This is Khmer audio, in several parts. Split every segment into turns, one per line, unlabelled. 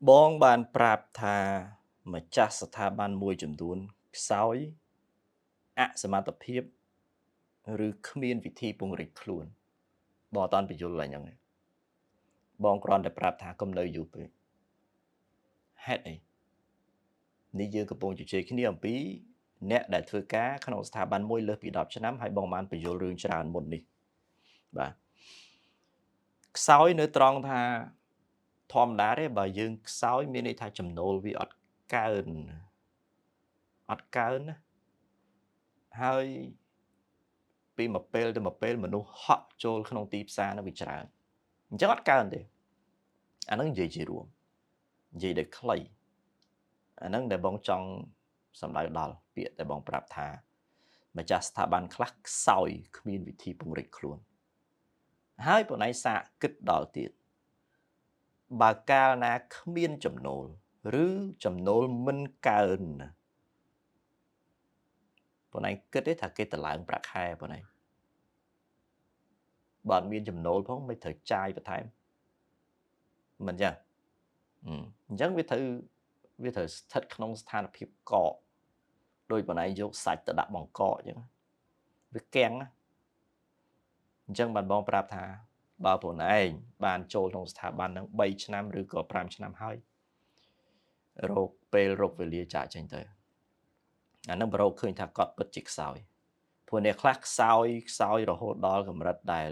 បងបានប្រាប់ថាម្ចាស់ស្ថាប័នមួយចំនួនខ្សោយអសមត្ថភាពឬគ្មានវិធីពង្រីកខ្លួនបងអត់តាន់បញ្យល់ឡើងហ្នឹងទេបងគ្រាន់តែប្រាប់ថាកុំនៅយូរពេកហេតុអីនេះយើងកំពុងជជែកគ្នាអំពីអ្នកដែលធ្វើការក្នុងស្ថាប័នមួយលើសពី10ឆ្នាំហើយបងបានបញ្យល់រឿងច្រើនមុននេះបាទខ្សោយនៅត្រង់ថាធម្មតាទេបើយើងខ្សោយមានន័យថាចំណូលវាអត់កើនអត់កើនណាហើយពីមួយពេលទៅមួយពេលមនុស្សហក់ចូលក្នុងទីផ្សារនោះវាច្រើនអញ្ចឹងអត់កើនទេអាហ្នឹងនិយាយជារួមនិយាយដោយខ្លីអាហ្នឹងដែលបងចង់សំដៅដល់ពាក្យដែលបងប្រាប់ថាម្ចាស់ស្ថាប័នខ្លះខ្សោយគ្មានវិធីពង្រីកខ្លួនហើយបងឯងសាកគិតដល់ទៀតបើកាលណាគ្មានចំណូលឬចំណូលមិនកើនបងឯងគិតទេថាគេតម្លើងប្រាក់ខែបងឯងបើអត់មានចំណូលផងមិនត្រូវចាយបន្ថែមមិនចឹងអញ្ចឹងវាត្រូវស្ថិតក្នុងស្ថានភាពកកដោយបងឯងយកសាច់ទៅដាក់បង្កកអញ្ចឹងវាកាំងអញ្ចឹងបានបងប្រាប់ថាបើបងឯងបានចូលក្នុងស្ថាប័នហ្នឹង3ឆ្នាំឬក៏5ឆ្នាំហើយរកពេលរកវេលាចាក់ចេញទៅអាហ្នឹងប្រោកឃើញថាគាត់ពិតជាខ្សោយព្រោះអ្នកខ្លះខ្សោយខ្សោយរហូតដល់កម្រិតដែល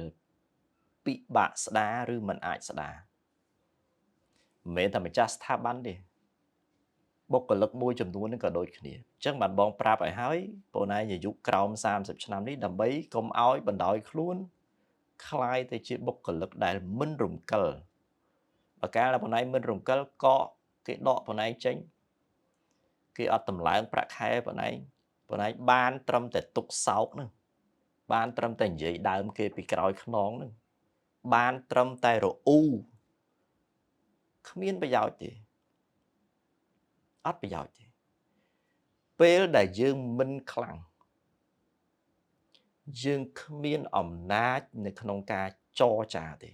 ពិបាកស្ដារឬមិនអាចស្ដារមិនមែនតែម្ចាស់ស្ថាប័នទេបុគ្គលិកមួយចំនួនហ្នឹងក៏ដូចគ្នាអញ្ចឹងបានបងប្រាប់ឲ្យហើយបងឯងអាយុក្រោម30ឆ្នាំនេះដើម្បីកុំឲ្យបណ្ដោយខ្លួនคล้ายទៅជាបុគ្គលិកដែលមិនរំកិលបើកាលបងឯងមិនរំកិលកកគេដកបងឯងចេញគេអត់តម្លើងប្រាក់ខែបងឯងបងឯងបានត្រឹមតែទុកសោកហ្នឹងបានត្រឹមតែនិយាយដើមគេពីក្រោយខ្នងហ្នឹងបានត្រឹមតែរអ៊ូគ្មានប្រយោជន៍ទេអត់ប្រយោជន៍ទេពេលដែលយើងមិនខ្លាំងយើងគ្មានអំណាចនៅក្នុងការចរចាទេ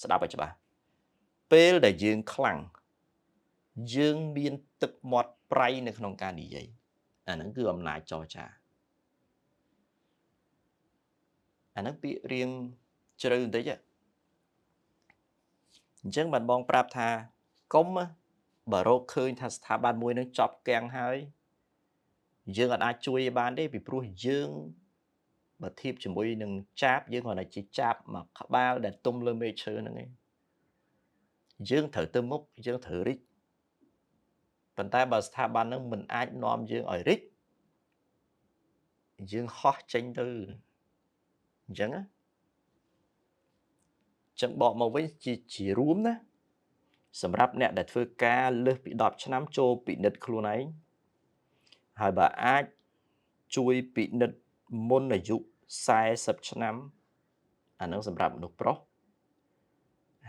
ស្ដាប់ឲ្យច្បាស់ពេលដែលយើងខ្លាំងយើងមានទឹកមាត់ប្រៃនៅក្នុងការនិយាយអាហ្នឹងគឺអំណាចចរចាអាហ្នឹងពាក្យរៀងជ្រៅបន្តិចអញ្ចឹងបានបងប្រាប់ថាកុំបើរកឃើញថាស្ថាប័នមួយនឹងចប់កាំងហើយយើងអត់អាចជួយបានទេពីព្រោះយើងបើធៀបជាមួយនឹងចាបយើងគ្រាន់តែជាចាបមួយក្បាលដែលទុំលើមេឈើហ្នឹងឯងយើងត្រូវទៅមុខយើងត្រូវរីកប៉ុន្តែបើស្ថាប័នហ្នឹងមិនអាចនាំយើងឲ្យរីកយើងហោះចេញទៅអញ្ចឹងណាចឹងបកមកវិញជារួមណាសម្រាប់អ្នកដែលធ្វើការលើសពី10ឆ្នាំចូលពិនិត្យខ្លួនឯងហើយបើអាចជួយពិនិត្យមុនអាយុ40ឆ្នាំអានឹងសម្រាប់មនុស្សប្រុស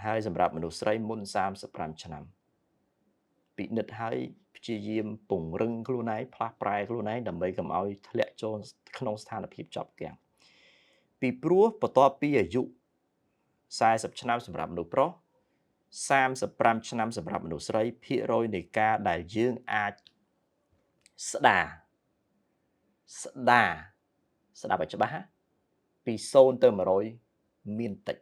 ហើយសម្រាប់មនុស្សស្រីមុន35ឆ្នាំពិនិត្យហើយព្យាយាមពង្រឹងខ្លួនឯងផ្លាស់ប្រែខ្លួនឯងដើម្បីកុំឲ្យធ្លាក់ចូលក្នុងស្ថានភាពជាប់គាំងពីព្រោះបន្ទាប់ពីអាយុ40ឆ្នាំសម្រាប់មនុស្សប្រុស35ឆ្នាំសម្រាប់មនុស្សស្រីភាគរយនៃការដែលយើងអាចស្ដាស្ដាស្ដាប់ឲ្យច្បាស់ពី0ទៅ100មានតិច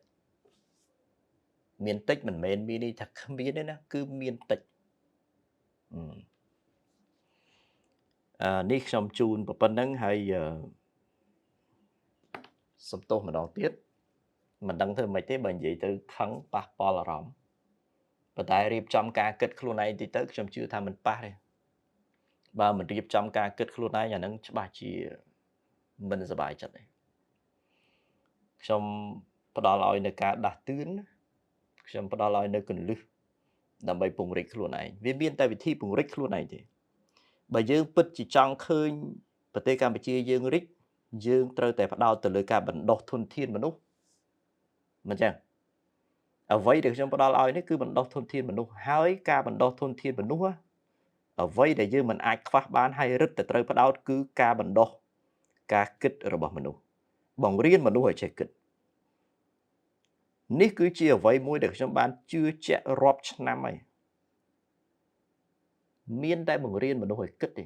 មានតិចមិនមែនមានន័យថាគ្មានទេណាគឺមានតិចនេះខ្ញុំជូនប៉ុណ្្នឹងហើយសំទោសម្ដងទៀតមិនដឹងធ្វើម៉េចទេបើនិយាយទៅខឹងប៉ះពាល់អារម្មណ៍ប៉ុន្តែរៀបចំការគិតខ្លួនឯងតិចទៅខ្ញុំជឿថាមិនប៉ះទេបើមិនរៀបចំការគិតខ្លួនឯងអានឹងច្បាស់ជាមិនសប្បាយចិត្តទេខ្ញុំផ្ដល់ឲ្យនៅការដាស់តឿនខ្ញុំផ្ដល់ឲ្យនៅគន្លឹះដើម្បីពង្រីកខ្លួនឯងវាមានតែវិធីពង្រីកខ្លួនឯងទេបើយើងពិតជាចង់ឃើញប្រទេសកម្ពុជាយើងរីកយើងត្រូវតែផ្ដោតទៅលើការបណ្ដុះធនធានមនុស្សមិនចឹងអ្វីដែលខ្ញុំផ្ដល់ឲ្យនេះគឺបណ្ដុះធនធានមនុស្សហើយការបណ្ដុះធនធានមនុស្សអ្វីដែលយើងមិនអាចខ្វះបានហើយរឹតតែត្រូវផ្ដោតគឺការបណ្ដុះការគិតរបស់មនុស្សបង្រៀនមនុស្សឲ្យចេះគិត នេះគឺជាអ្វីមួយដែលខ្ញុំបានជឿជាក់រាប់ឆ្នាំហើយមានតែបង្រៀនមនុស្សឲ្យគិតទេ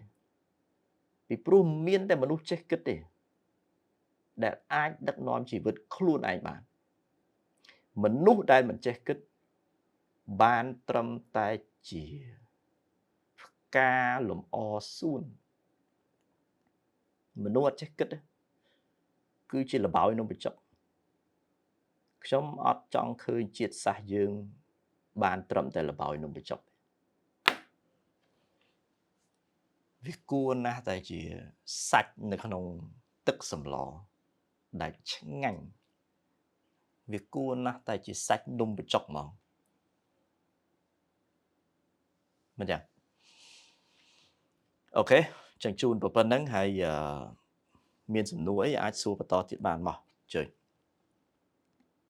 ពីព្រោះមានតែមនុស្សចេះគិតទេដែលអាចដឹកនាំជីវិតខ្លួនឯងបានមនុស្សដែលមិនចេះគិតបានត្រឹមតែជាផ្កាលំអសួនមនុស្សអត់ចេះគិតគឺជាល្បោយនំបញ្ចុកខ្ញុំអត់ចង់ឃើញជាតិសាសន៍យើង បានត្រឹមតែល្បោយនំបញ្ចុកវាគួរណាស់តែជាសាច់នៅក្នុងទឹកសម្លដែលឆ្ងាញ់វាគួរណាស់តែជាសាច់នំបញ្ចុកហ្មងមិនចឹង OK ចឹងជូនប៉ុណ្្នឹងហើយមានសំណួរអីអាចសួរបន្តទៀតបានមកជើញ។